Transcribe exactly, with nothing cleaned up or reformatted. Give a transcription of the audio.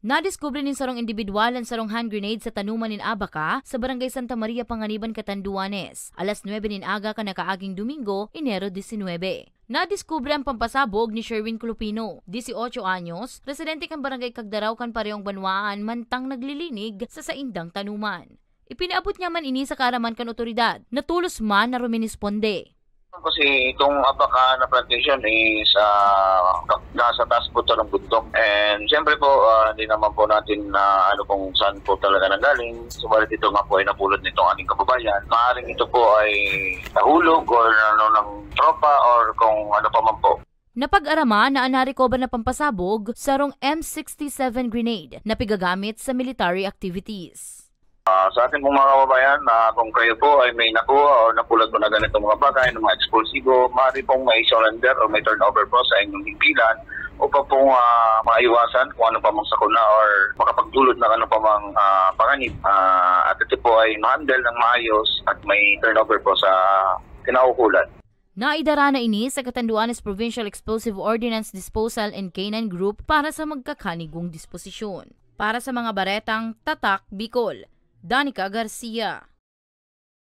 Nadiskubre nin sarong indibidwal an sarong hand grenade sa tanuman nin abaka sa Barangay Santa Maria, Panganiban, Catanduanes, alas nuebe nin aga kan nakaaging Domingo, Enero disinwebe. Nadiskubre an pampasabog ni Sherwin Clopino, dieciocho anyos, residente kan Barangay Cagdaraw kan parehong banwaan, mantang naglilinig sa saindang tanuman. Ipinaabot niya man ini sa kaaraman kan otoridad, na tolos man na ruminisponde. Kasi itong abaka na plantation is, ah, nasa taas po ito ng bundok. And siyempre po, ah, hindi naman po natin na ano kung saan po talaga nanggaling. Subalit ito nga po ay napulot nitong ating kababayan. Maaaring ito po ay nahulog or ano ng tropa or kung ano pa man po. Napag-araman na an narecover na pampasabog, sarong M sixty-seven grenade na pigagamit sa military activities. Ah, sa ating pong mga kababayan, ah, kung kayo po ay may nakuha o napulot po na ganitong mga bagay, ng mga eksplosibo, maaari pong may surrender o may turnover po sa inyong himpilan upang pong, ah, maiwasan kung ano pa mang sakuna or makapagdulot ng ano pa mang, ah, panganib. Ah, at ito po ay ma-handle ng maayos at may turnover po sa kinaukulan. Naidara na ini sa Catanduanes Provincial Explosive Ordnance Disposal and Canine Group para sa magkakanigong disposisyon. Para sa mga baretang Tatak Bicol, Danica Garcia.